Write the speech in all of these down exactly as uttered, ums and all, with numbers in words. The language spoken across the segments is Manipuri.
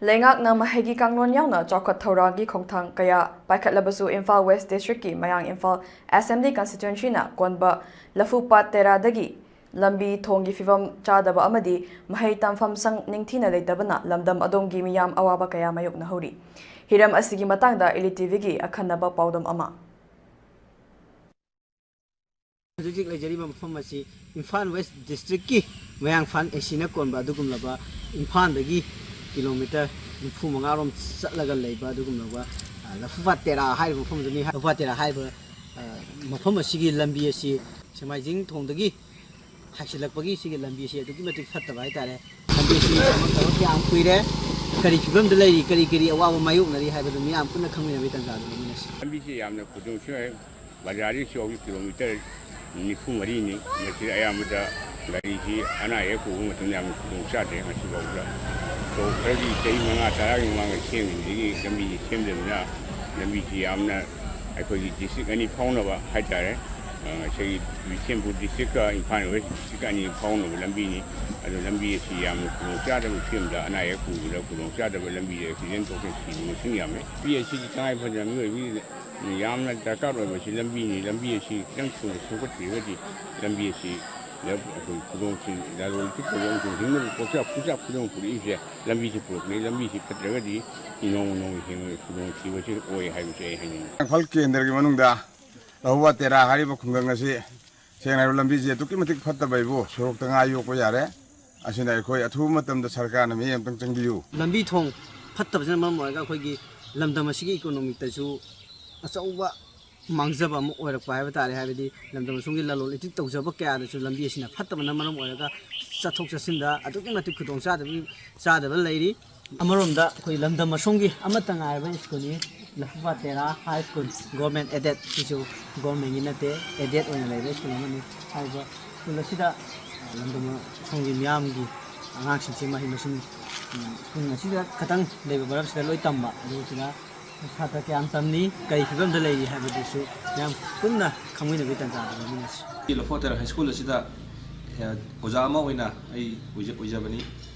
ꯂꯩꯉꯥꯛꯅ ꯃꯍꯩꯒꯤ ꯀꯥꯡꯂꯣꯟ ꯌꯥꯎꯅ ꯆꯥꯎꯈꯠ ꯊꯧꯔꯥꯡꯒꯤ ꯈꯣꯡꯊꯥꯡ ꯀꯌꯥ ꯄꯥꯏꯈꯠꯂꯕꯁꯨ, ꯏꯝꯐꯥꯜ ꯋꯦꯁ ꯗꯤꯁꯇ꯭ꯔꯤꯛꯀꯤ ꯃꯌꯥꯡ ꯏꯝꯐꯥꯜ ꯑꯦꯁꯦꯝꯕ꯭ꯂꯤ ꯀꯟꯁꯇꯤꯇ꯭ꯋꯦꯟꯁꯤꯅ ꯀꯣꯟꯕ ꯂꯐꯨꯄꯥꯠ ꯇꯦꯔꯥꯗꯒꯤ ꯂꯝꯕꯤ ꯊꯣꯡꯒꯤ ꯐꯤꯕꯝ ꯆꯥꯗꯕ ꯑꯃꯗꯤ ꯃꯍꯩ ꯇꯝꯐꯝ ꯁꯪ ꯅꯤꯡꯊꯤꯅ ꯂꯩꯇꯕꯅ ꯂꯝꯗꯝ ꯑꯗꯣꯝꯒꯤ ꯃꯤꯌꯥꯝ ꯑꯋꯥꯕ ꯀꯌꯥ ꯃꯥꯌꯣꯛꯅꯍꯧꯔꯤ꯫ ꯍꯤꯔꯝ ꯑꯁꯤꯒꯤ ꯃꯇꯥꯡꯗ ꯏꯂꯤ ꯇꯤꯚꯤꯒꯤ ꯑꯈꯟꯅꯕ ꯄꯥꯎꯗꯝ ꯑꯃ꯫ ꯍꯧꯖꯤꯛ ꯍꯧꯖꯤꯛ ꯂꯩꯖꯔꯤꯕ ꯃꯐꯝ ꯑꯁꯤ ꯏꯝꯐꯥꯜ ꯋꯦꯁ ꯗꯤꯁꯇ꯭ꯔꯤꯛꯀꯤ ꯃꯌꯥꯡꯐꯥꯟ ꯑꯦꯁꯤꯅ ꯀꯣꯟꯕ ꯑꯗꯨꯒꯨꯝꯂꯕ ꯏꯝꯐꯥꯜꯗꯒꯤ ꯀꯤꯂꯣꯃꯤꯇꯔ ꯅꯤꯐꯨ ꯃꯉꯥꯔꯣꯝ ꯆꯠꯂꯒ ꯂꯩꯕ ꯑꯗꯨꯒꯨꯝꯂꯕ, ꯑ, ꯂꯐꯨꯄꯥꯠ ꯇꯦꯔꯥ ꯍꯥꯏꯔꯤꯕ ꯃꯐꯝꯗꯨꯅꯤ꯫ ꯂꯐꯨꯄꯥꯠ ꯇꯦꯔꯥ ꯍꯥꯏꯔꯤꯕ, ꯑ, ꯃꯐꯝ ꯑꯁꯤꯒꯤ ꯂꯝꯕꯤ ꯑꯁꯤ ꯁꯦꯡꯃꯥꯏꯖꯤꯡ ꯊꯣꯡꯗꯒꯤ ꯍꯥꯏꯁꯤꯜꯂꯛꯄꯒꯤ ꯁꯤꯒꯤ ꯂꯝꯕꯤꯁꯤ ꯑꯗꯨꯛꯀꯤ ꯃꯇꯤꯛ ꯐꯠꯇꯕ ꯍꯥꯏꯇꯥꯔꯦ꯫ ꯂꯝꯕꯤꯁꯤ ꯁꯦꯝꯃꯛꯇꯕ ꯀꯌꯥꯝ ꯀꯨꯏꯔꯦ, ꯀꯔꯤ ꯐꯤꯕꯝꯗ ꯂꯩꯔꯤ, ꯀꯔꯤ ꯀꯔꯤ ꯑꯋꯥꯕ ꯃꯥꯌꯣꯛꯅꯔꯤ ꯍꯥꯏꯕꯗꯨ ꯃꯤꯌꯥꯝ ꯄꯨꯟꯅ ꯈꯪꯃꯤꯟꯅꯕꯒꯤ ꯇꯥꯟꯖꯥꯗꯨ ꯂꯧꯃꯤꯟꯅꯁꯤ꯫ ꯂꯝꯕꯤꯁꯤ ꯌꯥꯝꯅ ꯈꯨꯗꯣꯡ ꯊꯤꯅ, ꯕꯖꯥꯔꯗꯒꯤ ꯁꯤ ꯐꯥꯎꯕ ꯀꯤꯂꯣꯃꯤꯇꯔ ꯅꯤꯐꯨ ꯃꯔꯤꯅꯤ꯫ ꯃꯁꯤꯗ ꯑꯌꯥꯝꯕꯗ ꯒꯥꯔꯤꯁꯤ ꯑꯅꯥ ꯑꯌꯦꯛ ꯄꯨꯕ ꯃꯇꯝꯗ ꯌꯥꯝꯅ ꯈꯨꯗꯣꯡ ꯆꯥꯗ꯭ꯔꯦ ꯉꯁꯤꯐꯥꯎꯗ꯫ ꯁꯣꯔꯣꯛ ꯈꯔꯗꯤ ꯆꯍꯤ ꯃꯉꯥ ꯇꯔꯥꯒꯤ ꯃꯃꯥꯡꯗ ꯁꯦꯝꯈꯤꯕꯗꯒꯤ ꯂꯝꯕꯤꯁꯤ ꯁꯦꯝꯗꯕꯅꯤꯅ ꯂꯝꯕꯤꯁꯤ ꯌꯥꯝꯅ ꯑꯩꯈꯣꯏꯒꯤ ꯗꯤꯁꯇ꯭ꯔꯤꯛ ꯑꯅꯤ ꯐꯥꯎꯅꯕ ꯍꯥꯏꯇꯥꯔꯦ, ꯑ, ꯉꯁꯥꯏꯒꯤ ꯕꯤꯁꯦꯝꯄꯨꯔ ꯗꯤꯁꯇ꯭ꯔꯤꯛꯀ ꯏꯝꯐꯥꯜ ꯋꯦꯁ ꯗꯤꯁꯇ꯭ꯔꯤꯛꯀ ꯑꯅꯤ ꯐꯥꯎꯅꯕ ꯂꯝꯕꯤꯅꯤ꯫ ꯑꯗꯣ ꯂꯝꯕꯤ ꯑꯁꯤ ꯌꯥꯝꯅ ꯈꯨꯗꯣꯡꯆꯥꯗꯕ ꯐꯤꯕꯝꯗ, ꯑꯅꯥ ꯑꯌꯦꯛ ꯄꯨꯕꯗ ꯈꯨꯗꯣꯡꯆꯥꯗꯕ ꯂꯝꯕꯤꯗ ꯑꯦꯛꯁꯤꯗꯦꯟ ꯊꯣꯛꯇꯅ ꯁꯤꯕ ꯃꯁꯤꯡ ꯌꯥꯝꯃꯦ꯫ ꯂꯝꯕꯤ ꯑꯁꯤꯗꯤ ꯇꯉꯥꯏ ꯐꯗꯅ ꯃꯤꯑꯣꯏꯕꯒꯤ ꯌꯥꯝꯅ ꯗꯔꯀꯥꯔ ꯑꯣꯏꯕꯁꯤ ꯂꯝꯕꯤꯅꯤ꯫ ꯂꯝꯕꯤ ꯑꯁꯤ ꯈꯤꯇꯪ ꯊꯨꯅ ꯁꯦꯝꯒꯠꯄꯤꯔꯒꯗꯤ ꯂꯝꯕꯤ ꯑꯁꯤ ꯑꯩꯈꯣꯏ ꯈꯨꯗꯣꯡ ꯊꯤ-, ꯂꯂꯣꯟ ꯏꯇꯤꯛ ꯇꯧꯕ ꯑꯃꯁꯨꯡ ꯍꯤꯡꯅꯕ ꯄꯣꯠꯆꯥꯛ ꯄꯨꯆꯥꯛ ꯈꯨꯗꯣꯡ ꯄꯨꯔꯛꯏꯁꯦ ꯂꯝꯕꯤꯁꯤ ꯄꯨꯔꯛꯄꯅꯤ꯫ ꯂꯝꯕꯤꯁꯤ ꯐꯠꯇ꯭ꯔꯒꯗꯤ ꯅꯣꯡꯃ ꯅꯣꯡꯃꯒꯤ ꯍꯤꯡꯕꯗ ꯈꯨꯗꯣꯡꯊꯤꯕꯁꯤ ꯑꯣꯏ ꯍꯥꯏꯕꯁꯤ ꯑꯩ ꯍꯥꯏꯅꯤꯡꯉꯤ꯫ ꯏꯝꯐꯥꯜ ꯀꯦꯟꯗ꯭ꯔꯒꯤ ꯃꯅꯨꯡꯗ ꯂꯐꯨꯄꯥꯠ ꯇꯦꯔꯥ ꯍꯥꯏꯔꯤꯕ ꯈꯨꯡꯒꯪ ꯑꯁꯤ, ꯁꯦꯡꯅ ꯍꯥꯏꯔꯕ, ꯂꯝꯕꯤꯁꯤ ꯑꯗꯨꯛꯀꯤ ꯃꯇꯤꯛ ꯐꯠꯇꯕ ꯍꯥꯏꯕꯨ ꯁꯣꯔꯣꯛꯇ ꯉꯥ ꯌꯣꯛꯄ ꯌꯥꯔꯦ꯫ ꯑꯁꯤꯅ ꯑꯩꯈꯣꯏ ꯑꯊꯨꯕ ꯃꯇꯝꯗ ꯁꯔꯀꯥꯔꯅ ꯃꯤꯠꯌꯦꯡ ꯑꯝꯇꯪ ꯆꯪꯕꯤꯌꯨ꯫ ꯂꯝꯕꯤ ꯊꯣꯡ ꯐꯠꯇꯕꯁꯤꯅ ꯃꯔꯝ ꯑꯣꯏꯔꯒ ꯑꯩꯈꯣꯏꯒꯤ ꯂꯝꯗꯝ ꯑꯁꯤꯒꯤ ꯏꯀꯣꯅꯣꯃꯤꯛꯇꯁꯨ ꯑꯆꯧꯕ ꯃꯥꯡꯖꯕ ꯑꯃ ꯑꯣꯏꯔꯛꯄ ꯍꯥꯏꯕ ꯇꯥꯔꯦ꯫ ꯍꯥꯏꯕꯗꯤ ꯂꯝꯗꯝ ꯑꯁꯣꯝꯒꯤ ꯂꯂꯣꯟ ꯏꯇꯤꯛ ꯇꯧꯖꯕ ꯀꯌꯥꯗꯁꯨ ꯂꯝꯕꯤ ꯑꯁꯤꯅ ꯐꯠꯇꯕꯅ ꯃꯔꯝ ꯑꯣꯏꯔꯒ ꯆꯠꯊꯣꯛ ꯆꯠꯁꯤꯟꯗ ꯑꯗꯨꯛꯀꯤ ꯃꯇꯤꯛ ꯈꯨꯗꯣꯡ ꯆꯥꯗꯕ, ꯆꯥꯗꯕ ꯂꯩꯔꯤ꯫ ꯑꯃꯔꯣꯝꯗ ꯑꯩꯈꯣꯏ ꯂꯝꯗꯝ ꯑꯁꯣꯝꯒꯤ ꯑꯃꯠꯇ ꯉꯥꯏꯔꯕ ꯁ꯭ꯀꯨꯜꯅꯤ, ꯂꯐꯨꯄꯥꯠ ꯇꯦꯔꯥ ꯍꯥꯏ ꯁ꯭ꯀꯨꯜ, ꯒꯣꯔꯃꯦꯟ ꯑꯦꯗꯦꯠ, ꯁꯤꯁꯨ ꯒꯣꯔꯃꯦꯟꯒꯤ ꯅꯠꯇꯦ, ꯑꯦꯗꯦꯠ ꯑꯣꯏꯅ ꯂꯩꯕ ꯁ꯭ꯀꯨꯜ ꯑꯃꯅꯤ꯫ ꯍꯥꯏꯔꯤꯕ ꯁ꯭ꯀꯨꯜ ꯑꯁꯤꯗ ꯂꯝꯗꯝ ꯑꯁꯣꯝꯒꯤ ꯃꯤꯌꯥꯝꯒꯤ ꯑꯉꯥꯡꯁꯤꯡꯁꯤ ꯃꯍꯩ ꯃꯁꯤꯡ, ꯎꯝ, ꯁ꯭ꯀꯨꯜ ꯑꯁꯤꯗ ꯈꯛꯇꯪ ꯂꯩꯕ ꯃꯔꯝꯁꯤꯗ ꯂꯣꯏ ꯇꯝꯕ, ꯑꯗꯨꯒ ꯁꯤꯗ ꯁꯥꯇ꯭ꯔ ꯀꯌꯥꯝ ꯇꯝꯂꯤ, ꯀꯔꯤ ꯐꯤꯕꯝꯗ ꯂꯩꯔꯤ ꯍꯥꯏꯕꯗꯨꯁꯨ ꯃꯌꯥꯝ ꯄꯨꯟꯅ ꯈꯪꯃꯤꯟꯅꯕꯒꯤ ꯇꯥꯟꯖꯥꯗꯨ ꯂꯧꯃꯤꯟꯅꯁꯤ꯫ ꯂꯐꯨꯄꯥꯠ ꯇꯦꯔꯥ ꯍꯥꯏ ꯁ꯭ꯀꯨꯜ ꯑꯁꯤꯗ, ꯑꯦ, ꯑꯣꯖꯥ ꯑꯃ ꯑꯣꯏꯅ ꯑꯩ ꯑꯣꯏꯖ-, ꯑꯣꯏꯖꯕꯅꯤ꯫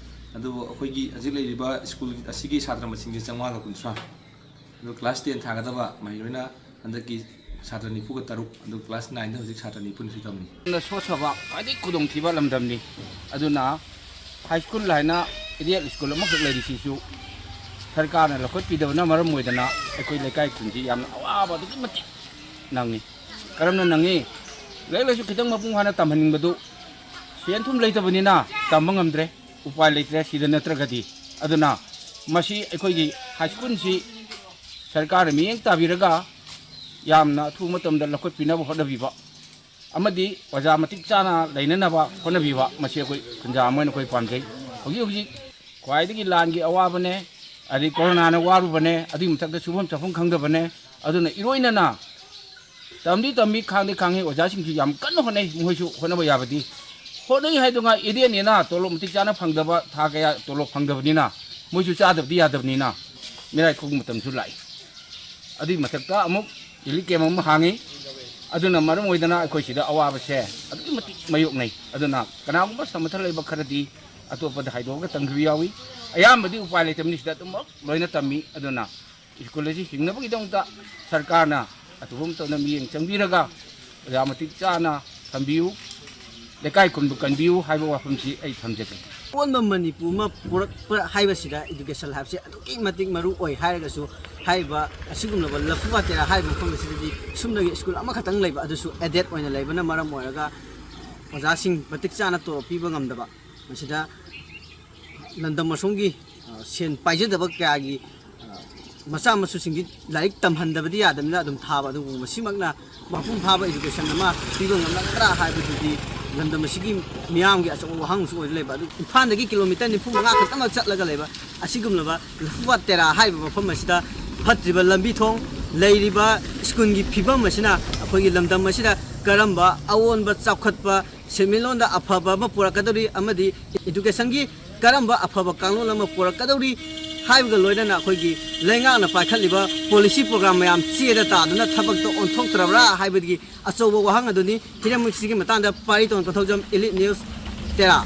ꯑꯗꯨꯕꯨ ꯑꯩꯈꯣꯏꯒꯤ ꯍꯧꯖꯤꯛ ꯂꯩꯔꯤꯕ ꯁ꯭ꯀꯨꯜ ꯑꯁꯤꯒꯤ ꯁꯥꯇ꯭ꯔ ꯃꯁꯤꯡꯁꯤ ꯆꯥꯝꯃꯉꯥꯒ ꯀꯨꯟꯊ꯭ꯔꯥ, ꯑꯗꯨ ꯀ꯭ꯂꯥꯁ ꯇꯦꯟ ꯊꯥꯒꯗꯕ ꯃꯍꯩꯔꯣꯏꯅ ꯍꯟꯗꯛꯀꯤ ꯁꯥꯇ꯭ꯔ ꯅꯤꯐꯨꯒ ꯇꯔꯨꯛ, ꯑꯗꯨ ꯀ꯭ꯂꯥꯁ ꯅꯥꯏꯟꯗ ꯍꯧꯖꯤꯛ ꯁꯥꯇ꯭ꯔ ꯅꯤꯐꯨ ꯅꯤꯊꯣꯏ ꯇꯝꯂꯤ꯫ ꯌꯥꯝꯅ ꯁꯣꯠꯊꯕ, ꯈ꯭ꯋꯥꯏꯗꯒꯤ ꯈꯨꯗꯣꯡꯊꯤꯕ ꯂꯝꯗꯝꯅꯤ꯫ ꯑꯗꯨꯅ ꯍꯥꯏ ꯁ꯭ꯀꯨꯜ ꯍꯥꯏꯅ ꯏꯗꯦꯠ ꯁ꯭ꯀꯨꯜ ꯑꯃꯈꯛ ꯂꯩꯔꯤꯁꯤꯁꯨ ꯁꯔꯀꯥꯔꯅ ꯂꯧꯈꯠꯄꯤꯗꯕꯅ ꯃꯔꯝ ꯑꯣꯏꯗꯅ ꯑꯩꯈꯣꯏ ꯂꯩꯀꯥꯏ ꯈꯨꯟꯁꯤ ꯌꯥꯝꯅ ꯑꯋꯥꯕ ꯑꯗꯨꯛꯀꯤ ꯃꯇꯤꯛ ꯅꯪꯉꯤ꯫ ꯀꯔꯝꯅ ꯅꯪꯉꯤ? ꯂꯥꯏꯔꯤꯛ ꯂꯥꯏꯁꯨ ꯈꯤꯇꯪ ꯃꯄꯨꯡ ꯐꯥꯅ ꯇꯝꯍꯟꯅꯤꯡꯕꯗꯨ ꯁꯦꯟ ꯊꯨꯝ ꯂꯩꯇꯕꯅꯤꯅ ꯇꯝꯕ ꯉꯝꯗ꯭ꯔꯦ, ꯎꯄꯥꯏ ꯂꯩꯇ꯭ꯔꯦ ꯁꯤꯗ ꯅꯠꯇ꯭ꯔꯒꯗꯤ꯫ ꯑꯗꯨꯅ ꯃꯁꯤ ꯑꯩꯈꯣꯏꯒꯤ ꯍꯥꯏ ꯁ꯭ꯀꯨꯜꯁꯤ ꯁꯔꯀꯥꯔꯅ ꯃꯤꯠꯌꯦꯡ ꯇꯥꯕꯤꯔꯒ ꯌꯥꯝꯅ ꯑꯊꯨꯕ ꯃꯇꯝꯗ ꯂꯧꯈꯠꯄꯤꯅꯕ ꯍꯣꯠꯅꯕꯤꯕ ꯑꯃꯗꯤ ꯑꯣꯖꯥ ꯃꯇꯤꯛ ꯆꯥꯅ ꯂꯩꯅꯅꯕ ꯍꯣꯠꯅꯕꯤꯕ, ꯃꯁꯤ ꯑꯩꯈꯣꯏ ꯈꯨꯟꯖꯥ ꯑꯃ ꯑꯣꯏꯅ ꯑꯩꯈꯣꯏ ꯄꯥꯝꯖꯩ꯫ ꯍꯧꯖꯤꯛ ꯍꯧꯖꯤꯛ ꯈ꯭ꯋꯥꯏꯗꯒꯤ ꯂꯥꯟꯒꯤ ꯑꯋꯥꯕꯅꯦ, ꯑꯗꯩ ꯀꯣꯔꯣꯅꯥꯅ ꯋꯥꯔꯨꯕꯅꯦ, ꯑꯗꯨꯒꯤ ꯃꯊꯛꯇ ꯁꯨꯐꯝ ꯆꯥꯐꯝ ꯈꯪꯗꯕꯅꯦ꯫ ꯑꯗꯨꯅ ꯏꯔꯣꯏꯅꯅ ꯇꯝꯗꯤ ꯇꯝꯃꯤ, ꯈꯥꯡꯗꯤ ꯈꯥꯡꯉꯤ, ꯑꯣꯖꯥꯁꯤꯡꯁꯨ ꯌꯥꯝ ꯀꯟꯅ ꯍꯣꯠꯅꯩ, ꯃꯈꯣꯏꯁꯨ ꯍꯣꯠꯅꯕ ꯌꯥꯕꯗꯤ ꯍꯣꯠꯅꯩ꯫ ꯍꯥꯏꯗꯨꯅ ꯏꯗꯦꯟꯅꯦꯅ ꯇꯣꯂꯣꯞ ꯃꯇꯤꯛ ꯆꯥꯅ ꯐꯪꯗꯕ, ꯊꯥ ꯀꯌꯥ ꯇꯣꯂꯣꯞ ꯐꯪꯗꯕꯅꯤꯅ ꯃꯣꯏꯁꯨ ꯆꯥꯗꯕꯗꯤ ꯌꯥꯗꯕꯅꯤꯅ ꯃꯤꯔꯥꯏ ꯈꯨꯒꯤ ꯃꯇꯝꯁꯨ ꯂꯥꯛꯏ꯫ ꯑꯗꯨꯒꯤ ꯃꯊꯛꯇ ꯑꯃꯨꯛ ꯔꯤꯂꯤꯐ ꯀꯦꯝ ꯑꯃ ꯍꯥꯡꯉꯤ꯫ ꯑꯗꯨꯅ ꯃꯔꯝ ꯑꯣꯏꯗꯅ ꯑꯩꯈꯣꯏ ꯁꯤꯗ ꯑꯋꯥꯕꯁꯦ ꯑꯗꯨꯛꯀꯤ ꯃꯇꯤꯛ ꯃꯥꯌꯣꯛꯅꯩ꯫ ꯑꯗꯨꯅ ꯀꯅꯥꯒꯨꯝꯕ ꯁꯃꯊ ꯂꯩꯕ ꯈꯔꯗꯤ ꯑꯇꯣꯞꯄꯗ ꯍꯥꯏꯗꯣꯛꯑꯒ ꯇꯝꯈꯤꯕ ꯌꯥꯎꯏ꯫ ꯑꯌꯥꯝꯕꯗꯤ ꯎꯄꯥꯏ ꯂꯩꯇꯕꯅꯤ, ꯁꯤꯗ ꯑꯗꯨꯃꯛ ꯂꯣꯏꯅ ꯇꯝꯃꯤ꯫ ꯑꯗꯨꯅ ꯁ꯭ꯀꯨꯜ ꯑꯁꯤ ꯍꯤꯡꯅꯕꯒꯤꯗꯃꯛꯇ ꯁꯔꯀꯥꯔꯅ ꯑꯊꯨꯕ ꯃꯇꯝꯗ ꯃꯤꯠꯌꯦꯡ ꯆꯪꯕꯤꯔꯒ ꯑꯣꯖꯥ ꯃꯇꯤꯛ ꯆꯥꯅ ꯊꯝꯕꯤꯌꯨ, ꯂꯩꯀꯥꯏ ꯈꯨꯟꯕꯨ ꯀꯟꯕꯤꯌꯨ ꯍꯥꯏꯕ ꯋꯥꯐꯝꯁꯤ ꯑꯩ ꯊꯝꯖꯒꯦ꯫ ꯑꯀꯣꯟꯕ ꯃꯅꯤꯄꯨꯔ ꯑꯃ ꯄꯨꯔꯛꯄ ꯍꯥꯏꯕꯁꯤꯗ education ꯍꯥꯏꯕꯁꯤ ꯑꯗꯨꯛꯀꯤ ꯃꯇꯤꯛ ꯃꯔꯨ ꯑꯣꯏ ꯍꯥꯏꯔꯒꯁꯨ, ꯍꯥꯏꯔꯤꯕ ꯑꯁꯤꯒꯨꯝꯂꯕ ꯂꯐꯨ ꯋꯥꯇꯦꯔꯥ ꯍꯥꯏꯔꯤꯕ ꯃꯐꯝ ꯑꯁꯤꯗꯗꯤ ꯁꯨꯞꯅꯒꯤ ꯁ꯭ꯀꯨꯜ ꯑꯃꯈꯛꯇꯪ ꯂꯩꯕ, ꯑꯗꯨꯁꯨ aided ꯑꯣꯏꯅ ꯂꯩꯕꯅ ꯃꯔꯝ ꯑꯣꯏꯔꯒ ꯑꯣꯖꯥꯁꯤꯡ ꯃꯇꯤꯛ ꯆꯥꯅ ꯇꯣꯂꯣꯞ ꯄꯤꯕ ꯉꯝꯗꯕ, ꯃꯁꯤꯗ ꯂꯝꯗꯝ ꯑꯁꯣꯝꯒꯤ, ꯑ, ꯁꯦꯟ ꯄꯥꯏꯖꯗꯕ ꯀꯌꯥꯒꯤ, ꯑ, ꯃꯆꯥ ꯃꯁꯨꯁꯤꯡꯗꯤ ꯂꯥꯏꯔꯤꯛ ꯇꯝꯍꯟꯗꯕꯗꯤ ꯌꯥꯗꯕꯅꯤꯅ ꯑꯗꯨꯝ ꯊꯥꯕ, ꯑꯗꯨꯕꯨ ꯃꯁꯤꯃꯛꯅ ꯃꯄꯨꯡ ꯐꯥꯕ education ꯑꯃ ꯄꯤꯕ ꯉꯝꯂꯒꯗ꯭ꯔꯥ ꯍꯥꯏꯕꯗꯨꯗꯤ ꯂꯝꯗꯝ ꯑꯁꯤꯒꯤ ꯃꯤꯌꯥꯝꯒꯤ ꯑꯆꯧꯕ ꯋꯥꯍꯪ ꯑꯃꯁꯨ ꯑꯣꯏꯗꯨꯅ ꯂꯩꯕ꯫ ꯑꯗꯨ ꯏꯝꯐꯥꯜꯗꯒꯤ ꯀꯤꯂꯣꯃꯤꯇꯔ ꯅꯤꯐꯨ ꯃꯉꯥ ꯈꯛꯇꯃꯛ ꯆꯠꯂꯒ ꯂꯩꯕ ꯑꯁꯤꯒꯨꯝꯂꯕ ꯂꯐꯨꯋꯥꯠ ꯇꯦꯔꯥ ꯍꯥꯏꯔꯤꯕ ꯃꯐꯝ ꯑꯁꯤꯗ ꯐꯠꯇ꯭ꯔꯤꯕ ꯂꯝꯕꯤ ꯊꯣꯡ, ꯂꯩꯔꯤꯕ ꯁ꯭ꯀꯨꯜꯒꯤ ꯐꯤꯕꯝ ꯑꯁꯤꯅ ꯑꯩꯈꯣꯏꯒꯤ ꯂꯝꯗꯝ ꯑꯁꯤꯗ ꯀꯔꯝꯕ ꯑꯑꯣꯟꯕ ꯆꯥꯎꯈꯠꯄ ꯁꯦꯟꯃꯤꯠꯂꯣꯟꯗ ꯑꯐꯕ ꯑꯃ ꯄꯨꯔꯛꯀꯗꯧꯔꯤ ꯑꯃꯗꯤ educationꯒꯤ ꯀꯔꯝꯕ ꯑꯐꯕ ꯀꯥꯡꯂꯣꯟ ꯑꯃ ꯄꯨꯔꯛꯀꯗꯧꯔꯤ ꯍꯥꯏꯕꯒ ꯂꯣꯏꯅꯅ ꯑꯩꯈꯣꯏꯒꯤ ꯂꯩꯉꯥꯛꯅ ꯄꯥꯏꯈꯠꯂꯤꯕ policy program ꯃꯌꯥꯝ ꯆꯦꯗ ꯇꯥꯗꯨꯅ ꯊꯕꯛꯇ ꯑꯣꯟꯊꯣꯛꯇ꯭ꯔꯕ꯭ꯔꯥ ꯍꯥꯏꯕꯒꯤ ꯑꯆꯧꯕ ꯋꯥꯍꯪ ꯑꯗꯨꯅꯤ꯫ ꯍꯤꯔꯝ ꯑꯁꯤꯒꯤ ꯃꯇꯥꯡꯗ ꯄꯥꯔꯤ ꯇꯣꯟ ꯀꯣꯟꯊꯧꯖꯝ, Elite News, ꯇꯦꯔꯥ꯫